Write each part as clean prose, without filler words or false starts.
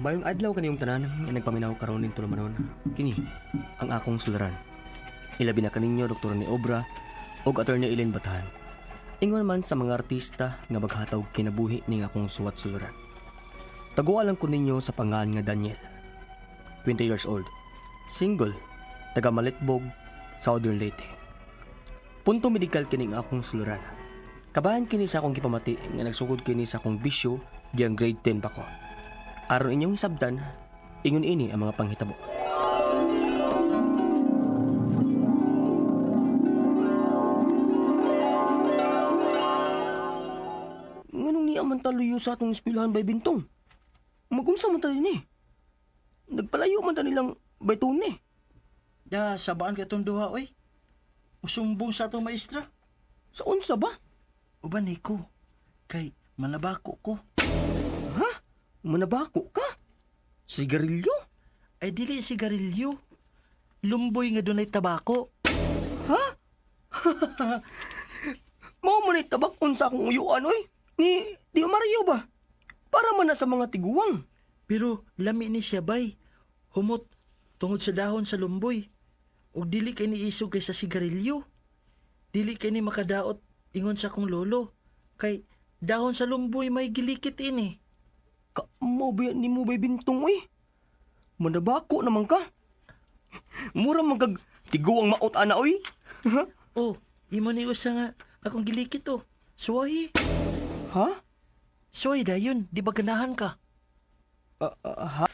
Mayong adlaw kaniyong tanan nga nagpaminaw karon ning tulumanon. Kini ang akong sularan. Ilabi na kaninyo Dr. ni Obra ug Attorney Eileen Batahan. Ingon man sa mga artista nga maghatag kinabuhi ning akong suwat suluran. Taguan lang ko ninyo sa pangalan nga Daniel. 20 years old. Single, taga Malitbog, Southern Leyte. Punto medikal kining akong suluran. Kabahan kini sa akong gipamati nga nagsugod kini sa akong bisyo diyang grade 10 pa ko. Aron inyong hisabtan, ingon ini ang mga panghitabo. Nganong niya man taluyo sa atong eskwelahan bay Bintong? Magunsa man ta dinhi? Nagpalayo man ta nilang baytone. Da, sabaan ka itong duha, oy. Usumbong sa atong maestra. Sa unsa ba? Uban ni ko. Kay manabako ko. Ha? Manabako ka? Sigarilyo? Ay dili sigarilyo. Lumboy nga dunay tabako. Ha? Mao man ay tabakon sa akong uyuan, oy. Ni Di Mario ba? Para man na sa mga tiguang. Pero lami ni siya bay. Humot tungod sa dahon sa lumboy. Ug dili kay ni isog kay sa sigarilyo. Dili kay ni makadaot ingon sa akong lolo. Kay dahon sa lumboy may gilikit ini. Ka mo ba ni mo bay Bintong, oy? Manabako naman ka. Mura man kag tiguang maot ana, oy. Oh, imo ni usa nga akong gilikit oh. Suwahi. Ha? Suwahi dayon, di ba ganahan ka? Ha?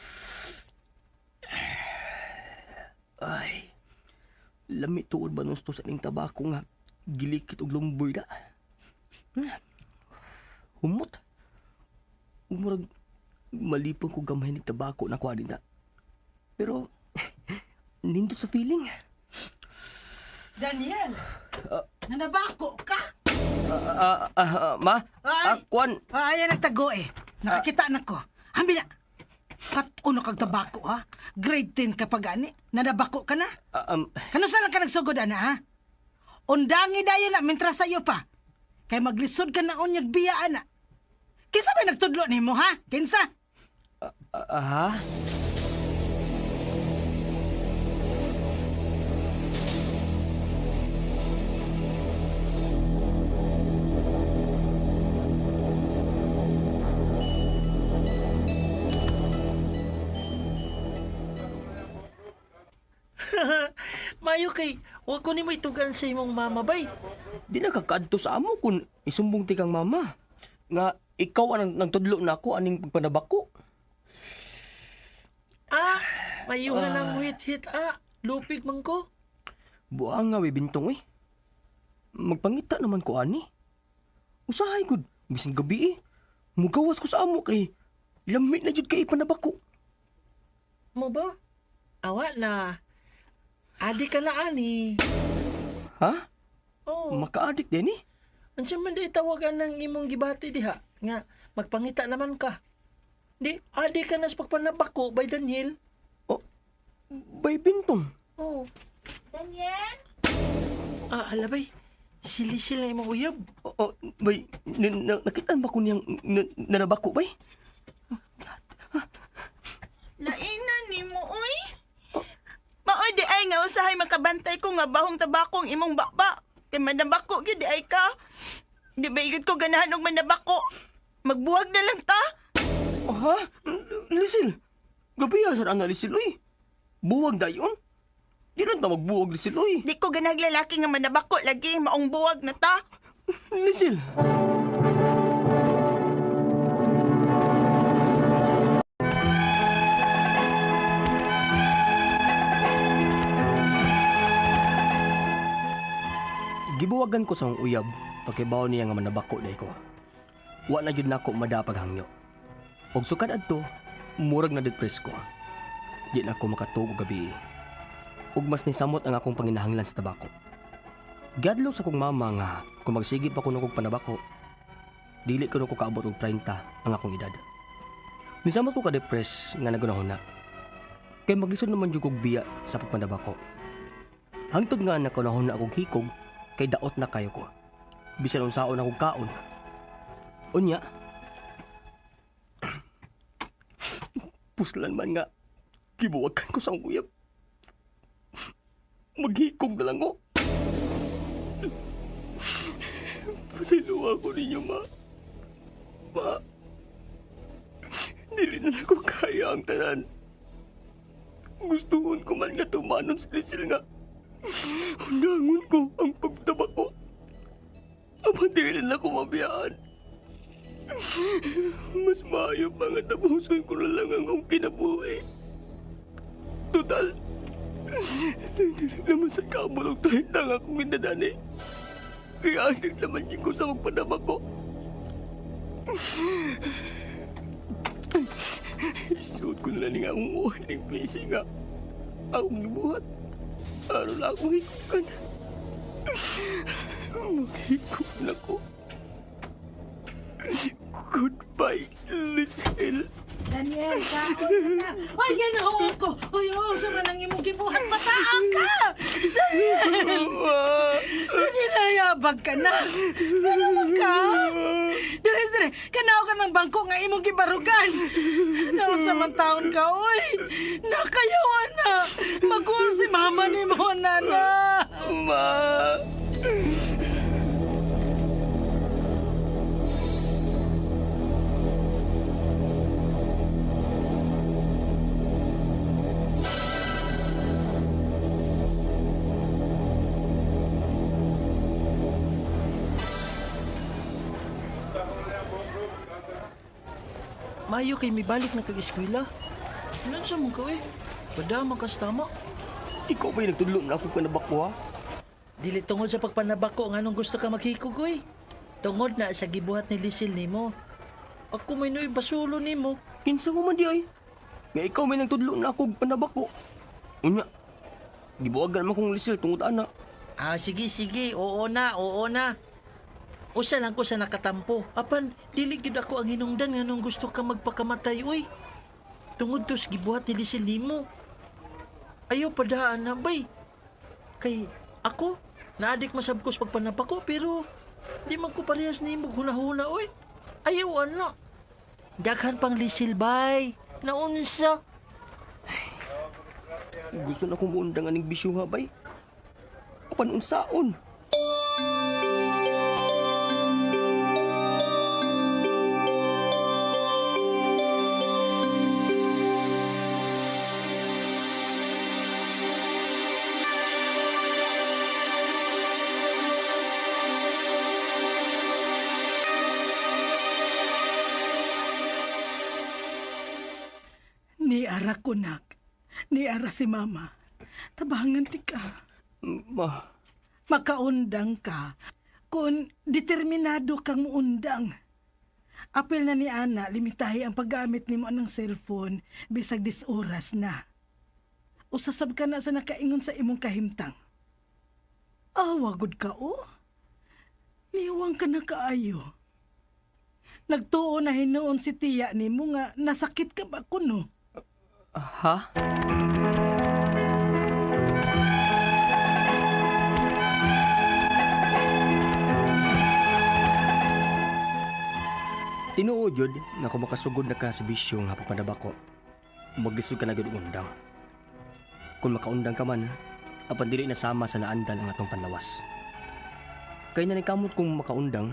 Ay. Lami tuod ba nusto sa ning tabako nga gilikit og lumboy da. Humot. Murag malipong ko gamay ni tabako na kuha din na. Pero nindot sa feeling. Daniel, nanabako ka? Ma? Ay. Kuan. Ay, nagtago eh. Nakakita na ko. Hambi na. Kat-uno kag tabako ha? Grade 10 ka pa gani. Nanabako ka na? Kano sa lang ka nagsugod, ana ha? Undangi dayon na, mintras sa'yo pa. Kay maglisod ka na unyag biya, ana. Kinsa ba nagtudlo nimo ha? Kinsa? Ha? Mayo kay, wa ko nimo itugan sa imong mama bay. Di na kakaadto sa amo kung isumbong ti kang mama. Nga ikaw ang nagtudlo na ako aning pagpanabako. Ah, mayuhan ang hit-hit ah. Lupig man ko. Buang nga Bintong eh. Magpangita naman ko ani. Usahay gud, bisan gabi eh. Mugawas ko sa amo kay lamit na jud kay ipanabako. Mo ba? Awa na. Adi ka na ani. Ha? Oh. Makaadik din eh. Unsa man di tawagan ng imong gibati diha nga magpangita naman ka. Di adi ka na sa pagpanabako bay Daniel. Oh, bay Bintong. Oh. Daniel? Ah, alabay. Sili-sili na imong uyab. Oh, bay, nakitaan ba ko niyang nanabako bay? Lainan ni mo, uy. Maoy di ay nga usahay makabantay ko nga bahong tabakong imong bakba. Kay manabako gyud di ay ka. Di ba igid ko ganahan og manabako? Magbuwag na lang ta. Oh, ha? Lisil. Grabe ya sar ana Lisil uy. Buwag dayon. Di lang ta magbuwag Lisil uy. Di ko ganahag lalaki nga manabako lagi maong buwag na ta. Lisil. Gibuwagan ko sa akong uyab pagkibaw niya nga manabako day ko. Wa na gyud nako madapag hangyo. Og sukad adto, murag na depress ko. Di na ako makatuog og gabi. Ug mas nisamot ang akong panginahanglan sa tabako. Giadlaw sa akong mama nga kung magsige pa kuno kog panabako, dili kuno ko kaabot og 30 ang akong edad. Nisamot ko ka-depress nga nagunahon na. Kay maglisod naman jud kog biya sa pagpanabako. Hangtod nga nakunahon na akong hikog kay daot na kayo ko. Bisan unsaon akong kaon. Unya, Puslan man nga, gibuwagan ko sa akong uyab. Maghikog na lang ko. Pasayloa ko ninyo, ma. Ma, dili na lang ko kaya ang tanan. Gustuhon ko man nga tumanon sa lisil nga. Undangon ko ang pagtabako. Apan dili na ko mabiyaan. Mas maayo pa nga tapuson ko na lang ang akong kinabuhi. Total, dili naman sa kabulog 30 ang akong inadani. Kaya adik naman yun ko sa magpadama ko. Isuot ko na lang akong uhay ng busy nga. Akong gibuhat. Araw na akong hikukan. Maghikog na ko. Goodbye, Lucille. Daniel, kaon na. Ay, ginoo ko. Uy, oo, sa man ang imong gibuhat, bataan ka! Daniel! Daniel, hayabag ka na. Ano man ka? Dire, dire, kanaw ka ng bangko nga imong gibarugan. Naon sa man taon ka, uy. Nakayawan na. Magul si mama ni mo, nana. Ma! Mayo kay mibalik na kag eskwela. Nansa man ka eh. Padama ka sa tama. Ikaw ba'y nagtudlo na ako kanabako, ha? Dili tungod sa pagpanabako nganong gusto ka maghikog oy. Tungod na sa gibuhat ni Lisil nimo. Ako may noy basulo nimo. Kinsa mo man di ay? Nga ikaw may nagtudlo na ako panabako. Unya, gibuwagan man kong Lisil tungod ana. Ah, sige, sige. Oo na, oo na. Usa lang ko sa nakatampo. Apan, dili gyud ako ang hinungdan nganong gusto ka magpakamatay, uy. Tungod to sa gibuhat ni Lisil nimo. Ayaw padaan na, bay. Kay ako, naadik masab ko sa pagpanabako, pero di man ko parehas nimo huna-huna, uy. Ayaw, ana. Daghan pang Lisil, bay. Naunsa. Gusto na kong muundang aning bisyo nga, bay. Apan unsaon? Ni ara kunak. Ni ara si mama. Tabangan ti ka. Ma, Makaundang ka kung determinado kang muundang. Apil na ni Ana, limitahi ang paggamit nimo ng cellphone bisag dis oras na. Usasab ka na sa nakaingon sa imong kahimtang. Awa gud ka o. Niwang ka na kaayo. Nagtuo na hinuon si tiya nimo nga nasakit ka ba kuno? Ha? Tinuod yun nga kung makasugod na ka sa bisyo nga pagpanabako, maglisod ka na gyud undang. Kung makaundang ka man, apan dili na sama sa naandan ang atong panlawas. Kay nanikamot kong makaundang,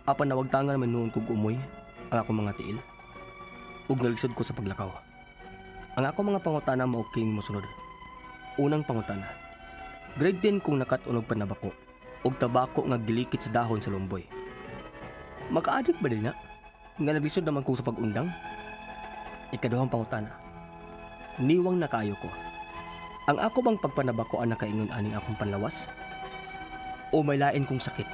apan nawagtangan man noon kog umoy ang akong mga tiil. Ug nalisod ko sa paglakaw. Ang ako mga pangutana mao king mosunod. Unang pangutana. Grade 10 kong nakat-on og panabako og tabako nga gilikit sa dahon sa lumboy. Makaadik ba din na? Nga naglisod naman ko sa pag-undang? Ikaduhang pangutana. Niwang na kaayo ko. Ang ako bang pagpanabako ang nakaingon aning akong panlawas? O may lain kong sakit?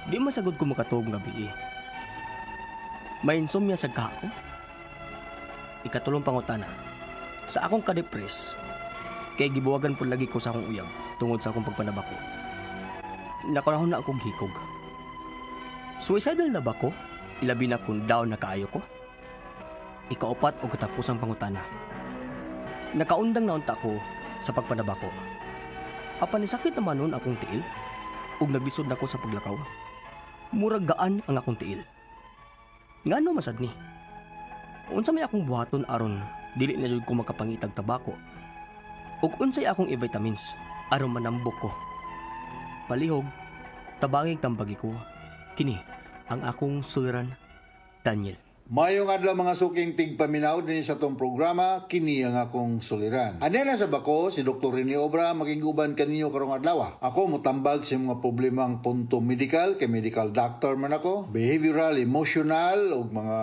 Di masagod ko makatuog nga bihi. May insomnia sa ko? Ikatulong pangutana. Sa akong kadepres, kay gibuwagan po lagi ko sa akong uyab tungod sa akong pagpanabako. Nakunahon na akong hikog. Suicidal na ba ko? Ilabi na kung down na kaayo ko? Ikaupat o katapusang pangutana. Nakaundang na unta ko sa pagpanabako. Apan nisakit naman noon akong tiil ug naglisod na ko sa paglakaw. Murag gaan ang akong tiil. Ngano masad ni? Unsa may akong buhaton aron dili na jud ko makapangitag tabako? Ug unsay akong i-vitamins aron manambok ko? Palihog, tabangig tambagi ko. Kini ang akong suliran, Daniel. Mayong adlaw, mga suking tigpaminaw dinhi sa atong programa, kini ang akong suliran. Ane na sa bako si Dr. Rene Obra makiguban kaninyo karong adlaw. Ako motambag sa mga problemang punto medical kay medical doctor man ako, behavioral, emotional ug mga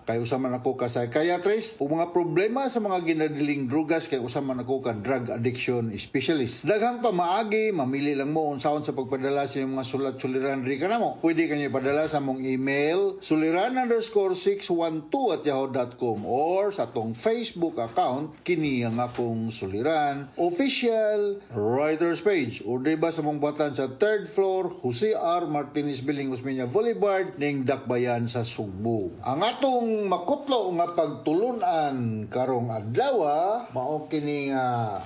kay usa man ako ka psychiatrist ug mga problema sa mga ginadiling drugas kay usa man ako ka drug addiction specialist. Daghang pamaagi, mamili lang mo unsaon sa pagpadala sa inyong mga sulat suliran diri kanamo. Pwede kanyo ipadala sa among email suliran_612@yahoo.com or sa atong Facebook account, kini ang akong suliran official writers page, o di ba sa mong buhatan sa third floor, Jose R. Martinez Building, Osmeña Boulevard, ning Dakbayan sa Sugbo. Ang atong makutlo nga pagtulunan karong adlaw mao kini nga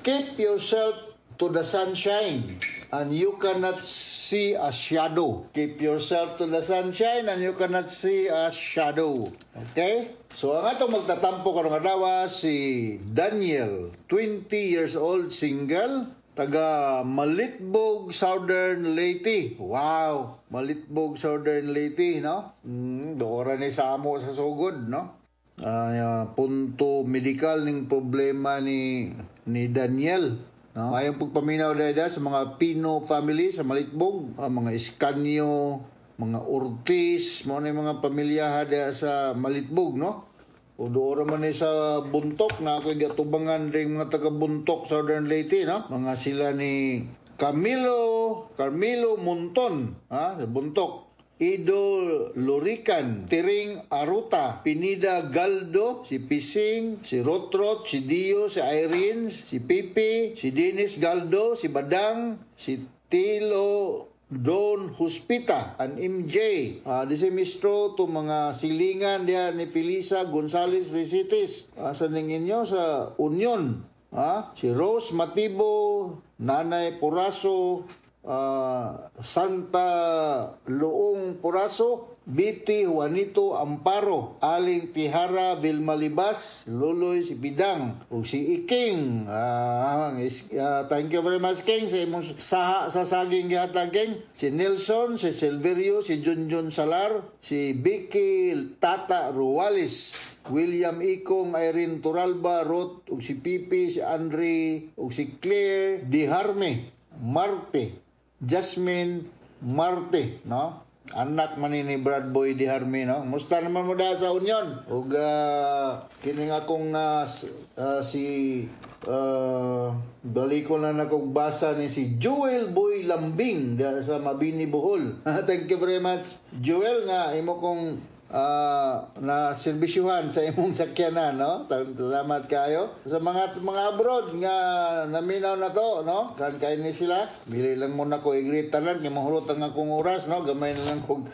keep yourself to the sunshine and you cannot see a shadow. Keep yourself to the sunshine and you cannot see a shadow. Okay? So ang atong magtatampo karong adlaw si Daniel, 20 years old, single, taga Malitbog, Southern Leyte. Wow, Malitbog, Southern Leyte, no? Doora ni sa amo sa sugod, no? Punto medical ning problema ni Daniel. No? Mayong pagpaminaw dahil sa mga Pino family sa Malitbog, mga Escanio, mga Ortiz, mao na yung mga pamilya diha sa Malitbog, no? O doon man ni sa Buntok na ako'y gatubangan ring mga taga Buntok, Southern Leyte, no? Mga sila ni Camilo, Carmelo Monton, ha, sa Buntok. Ido Lorican, Tiring Aruta, Pinida Galdo, si Pising, si Rotrot, si Dio, si Irene, si Pipi, si Dennis Galdo, si Badang, si Tilo Don Huspita, an MJ. This is mistro to mga silingan diha ni Felisa Gonzales Resites. Sa ninyo sa Union. Si Rose Matibo, Nanay Puraso, Santa Loong Puraso, Biti Juanito Amparo, Aling Tihara Vilmalibas, Luloy si Bidang, ug si Iking. Thank you very much, King, sa imong saha sa saging gihatag, King. Si Nelson, si Silverio, si Junjun Salar, si Vicky Tata Ruales, William Ikong, Irene Turalba, Ruth, ug si Pipi, si Andre, ug si Claire Diharme, Marte, Jasmine Marte, no? Anak man ni Brad Boy Diharme, no? Musta naman mo da sa Union? Ug kini nga akong si baliko na nakong basa ni si Joel Boy Lambing diha sa Mabini, Bohol. Thank you very much, Joel, nga imo kong na serbisyuhan sa imong sakyanan, no? Salamat kayo sa mga abroad nga naminaw na to, no? Kan kay ni sila, bili lang muna ko i-greet tanan kay mahurot ang akong oras, no? Gamay na lang kog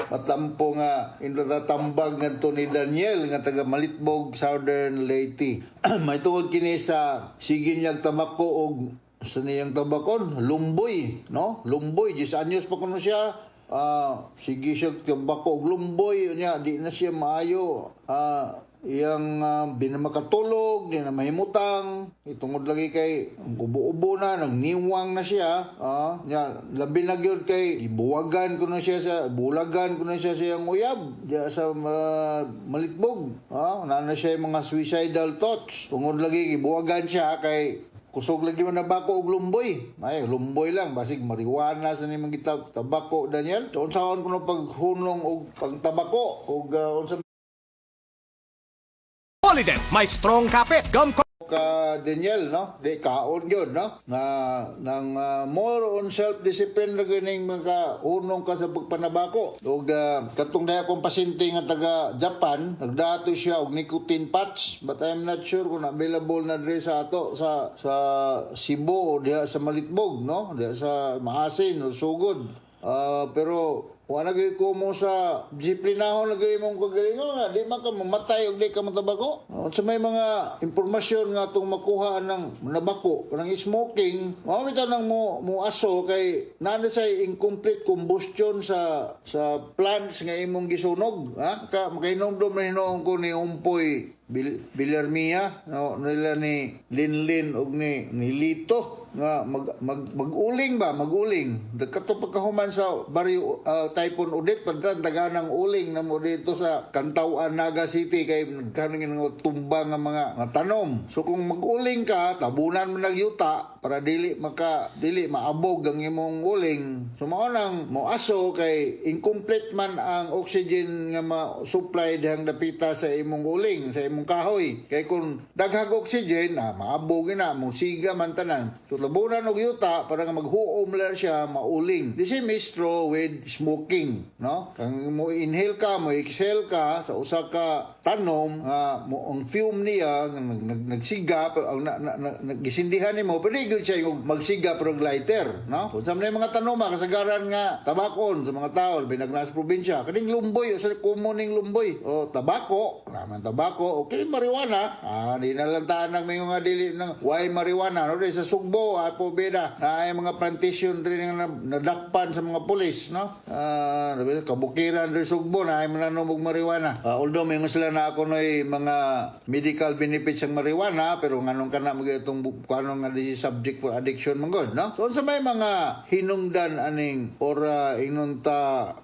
matampo nga indatambag ngadto ni Daniel nga taga Malitbog, Southern Leyte. May tungod kini sa sige niyang tabako og sa niyang tabakon, lumboy, no? Lumboy, 10 anyos pa kuno siya. Sige siya tabako og lumboy niya, di na siya maayo. Iyang di na makatulog, di na mahimutang, itungod lagi kay ubo-ubo na, nagniwang na siya. Nya labi na gyud kay ibuwagan ko na siya sa bulagan ko na siya sa iyang uyab diya sa Malitbog. Na siya yung mga suicidal thoughts. Tungod lagi gibuwagan siya kay kusog lagi man nabako og lumboy. Ay, lumboy lang basig marijuana sa ni mga tabako, Daniel. So, unsaon kuno paghunong og pagtabako og unsa Polydent, may strong kapit, gum ka Daniel, no? Di kaon gyud, no? Na nang more on self discipline ra gyud mga unong ka sa pagpanabako. Ug katong daya akong pasyente nga taga Japan, nagdato siya og nicotine patch, but I'm not sure kung available na diri sa ato sa Cebu o diha sa Malitbog, no? Diha sa Maasin o Sugod. Pero wala gyud ko mo sa disiplinahon na gyud imong kagalingon nga di man ka mamatay og di ka matabako. Sa may mga impormasyon nga atong makuha ng nabako kanang smoking, mao bitaw nang mo aso kay naa na say incomplete combustion sa plants nga imong gisunog, ha? Ka makainomdom na hinuon ko ni Umpoy Villarmia, no, nila ni Linlin og ni Lito nga mag, mag mag-uling ba, mag-uling kato pagkahuman sa baryo, Typhoon Odette, padran daganang uling na mo dito sa Cantawan, Naga City, kay nagkaroon ng tumba nga mga tanom. So kung mag-uling ka, tabunan mo ng yuta para dili maabog ang imong uling. So mao nang mo aso kay incomplete man ang oxygen nga ma-supply dihang dapita sa imong uling, sa imong kahoy, kay kung daghang oxygen na, maabog na, mo siga man tanan. So tabunan og yuta para nga maghuom lang siya, mauling. The same is true with smoking, no? Kang mo inhale ka, mo exhale ka sa usa ka tanom nga mo ang fume niya nga nagsiga, pero ang na, nagisindihan nimo, pwede gyud siya yung magsiga pero lighter, no? Kung sa mga tanom, kasagaran nga tabakon sa mga tao binag nasa probinsya, kaning lumboy, usa common ning lumboy o tabako naman, tabako o kini marijuana. Di na lang taan nang may nga dili nang why marijuana, no? Di sa Sugbo, apo beda na ay mga plantation rin nga nadakpan sa mga pulis, no? Kabukiran rin Sugbo na ay mananom og marijuana. Although may nga sila na ako noy mga medical benefits ang marijuana, pero nganong kana mag itong kuano nga di subject for addiction man gud, no? So unsa may mga hinungdan aning or ingnon ta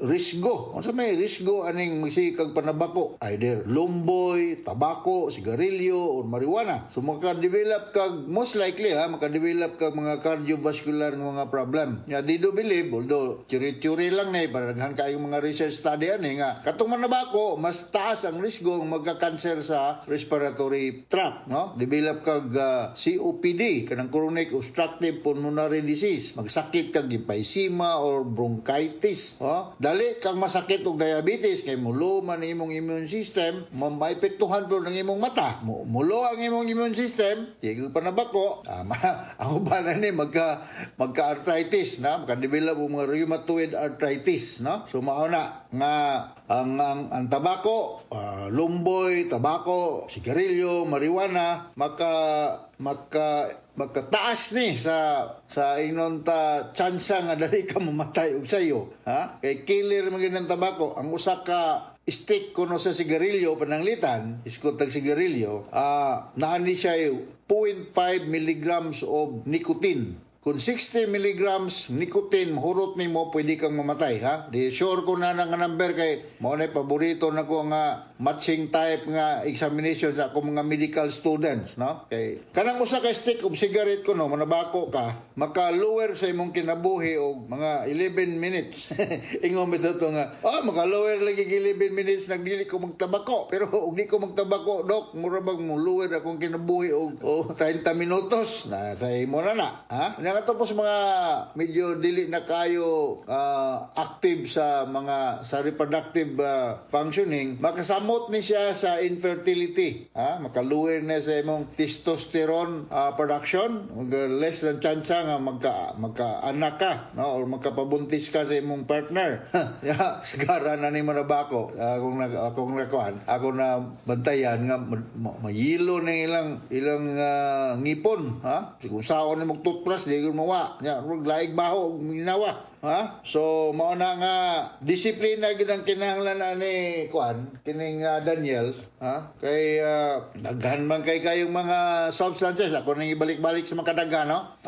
risgo, unsa may risgo aning magsige kag panabako, either lumboy, tabako, sigarilyo or marijuana? So maka-develop kag, most likely ha, maka-develop kag mga cardiovascular nga mga problem. Ya, di do believe, although theory-theory lang na para daghan kayong mga research study ani nga katong manabako mas taas ang risgo nga magka-cancer sa respiratory tract, no? Develop kag COPD, kanang chronic obstructive pulmonary disease, magsakit kag emphysema or bronchitis, oh? Dali kang masakit og diabetes kay mulo man ang imong immune system, maepektuhan po ng imong mata. Mulo ang imong immune system, sige panabako, ang uban na ni magka arthritis na, maka-develop og mga rheumatoid arthritis, no? So mao na nga ang tabako, lumboy, tabako, sigarilyo, marijuana, maka maka makataas ni sa ingnon ta tsansa nga dali ka mamatay og sayo, ha? Kay killer man gyud ang tabako. Ang usa ka stick kuno sa sigarilyo, pananglitan iskot tag sigarilyo, naa ni siya 0.5 milligrams of nicotine. Kung 60 milligrams nicotine mahurot nimo, pwede kang mamatay, ha? Di sure ko na nga number kay mao na paborito nako nga matching type nga examination sa akong mga medical students, no? Kay kanang usa ka stick of cigarette kuno, manabako ka, maka-lower sa imong kinabuhi og mga 11 minutes. Ingon bitaw to nga, oh, maka-lower lagi 11 minutes nagdili ko magtabako. Pero og di ko magtabako, dok, mura bag mo lower akong kinabuhi og 30 minutos na sa imo na na, ha? Nya kato po sa mga medyo dili na kayo active sa mga sa reproductive functioning, makasamot ni siya sa infertility, ha? Maka-lower na sa imong testosterone production, less than chance nga magka anak ka, no? Or magkapabuntis ka sa imong partner. Ya, sigara na ni manabako. Akong nag akong nakuan, ako na bantayan nga mayilo na ilang ilang ngipon, ha? Kung saon ni mag-toothbrush, di ko mawa. Nya, murag laig baho og minawa. Ha? So mao na nga disiplina gyud ang kinahanglan ani kuan kining Daniel, ha? Kay daghan man kay kayong mga substances, ako nang ibalik-balik sa mga kadaghan, no?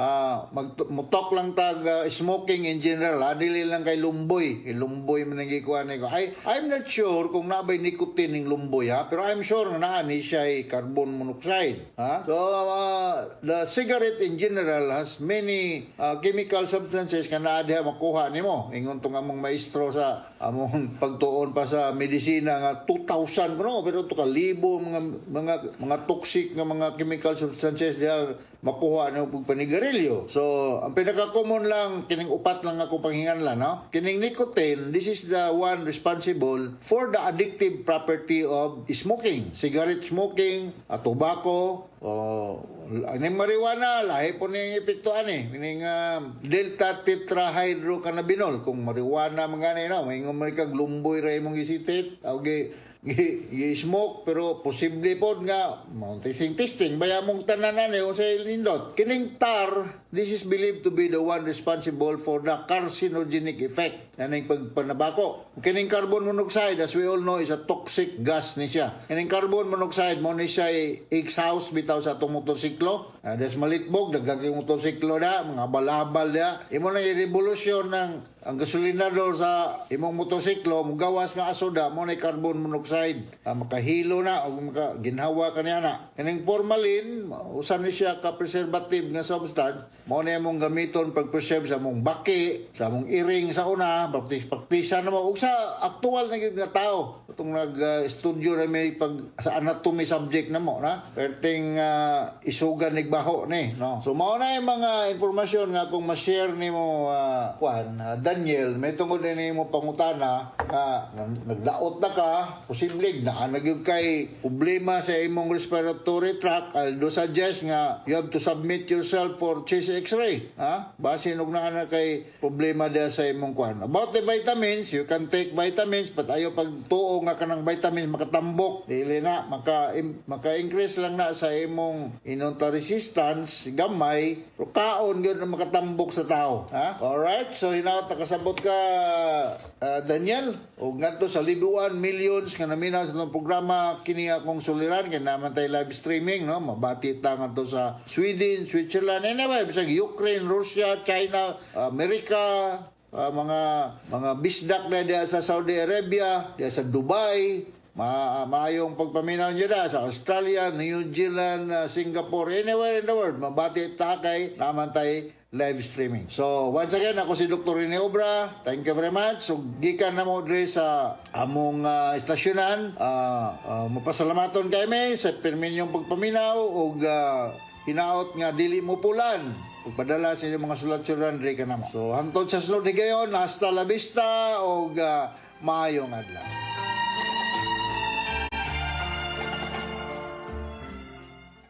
Mag mo-talk lang tag smoking in general, ha? Dili lang kay lumboy. Kay lumboy man ang gikuan ko. I'm not sure kung naa bay nicotine ning lumboy, ha, pero I'm sure nga naa ni siya carbon monoxide, ha? So the cigarette in general has many chemical substances nga naa diha makuha nimo. Ingon tong among maestro sa among pagtuon pa sa medisina nga 2,000 kuno, pero to ka libo mga toxic nga mga chemical substances diha makuha nimo pag panigarilyo. So ang pinaka-common lang kining upat lang ako panghinganlan, no? Kining nicotine, this is the one responsible for the addictive property of smoking. Cigarette smoking, tobacco, Aning marijuana, lahi po ning epekto ani. Meaning delta tetrahydrocannabinol. Kung marijuana man gani no, maingon man kag lumboy ra imong gisitit, o gi smoke, pero posible pod nga mao testing testing baya mong tanan ani kung sa nindot. Kining tar, this is believed to be the one responsible for the carcinogenic effect naning pagpanabako. Kining carbon monoxide, as we all know, is a toxic gas ni siya. Kining carbon monoxide mo ni siya exhaust bitaw sa atong motorsiklo. Des malitbog daghang kay motorsiklo na mga balabal da imo na revolusyon ng ang gasolinador sa imong motorsiklo, mugawas nga asoda mo na carbon monoxide. Makahilo na o maka ginhawa kaniya na. Kining formalin, usa ni siya ka preservative nga substance, mao na imong gamiton pag-preserve sa mong baki, sa mong iring sa una, praktis praktisa na mo ug sa aktual na gyud nga tao. Itong nag-studio na may pag sa anatomy subject na mo na perting isugan nigbaho ni, no? So mao na yung mga impormasyon nga kung ma-share nimo, kuan, Daniel, may tungod ni mo pangutana nga nagdaot na ka, posible na nagyud kay problema sa imong respiratory tract. I do suggest nga you have to submit yourself for chest x-ray, ha, basin og naa na kay problema diha sa imong kuan. About the vitamins, you can take vitamins, but ayo pagtuo nga kanang vitamins makatambok, dili na maka increase lang na sa imong inunta resistance gamay, pero kaon gyud na makatambok sa tao, ha. Alright, so hinaot nakasabot ka, Daniel, ug ngadto sa libuan millions nga naminaw sa atong programa. Kini akong suliran kay naman tay live streaming, no? Mabati ta ngadto sa Sweden, Switzerland, anyway, bisag Ukraine, Russia, China, Amerika, mga bisdak na diya sa Saudi Arabia, diya sa Dubai, maayong pagpaminaw niyo da sa Australia, New Zealand, Singapore, anywhere in the world, mabati ta kay naman tay live streaming. So, once again, ako si Dr. Rene Obra. Thank you very much. So, gikan na mo dre sa among istasyonan. Mapasalamaton kami sa pirminyong pagpaminaw ug hinaot nga dili mo pulan pagpadala sa inyong mga sulat-sulan dre ka namo. So, hantod sa sunod higayon, hasta la vista ug maayong adlaw.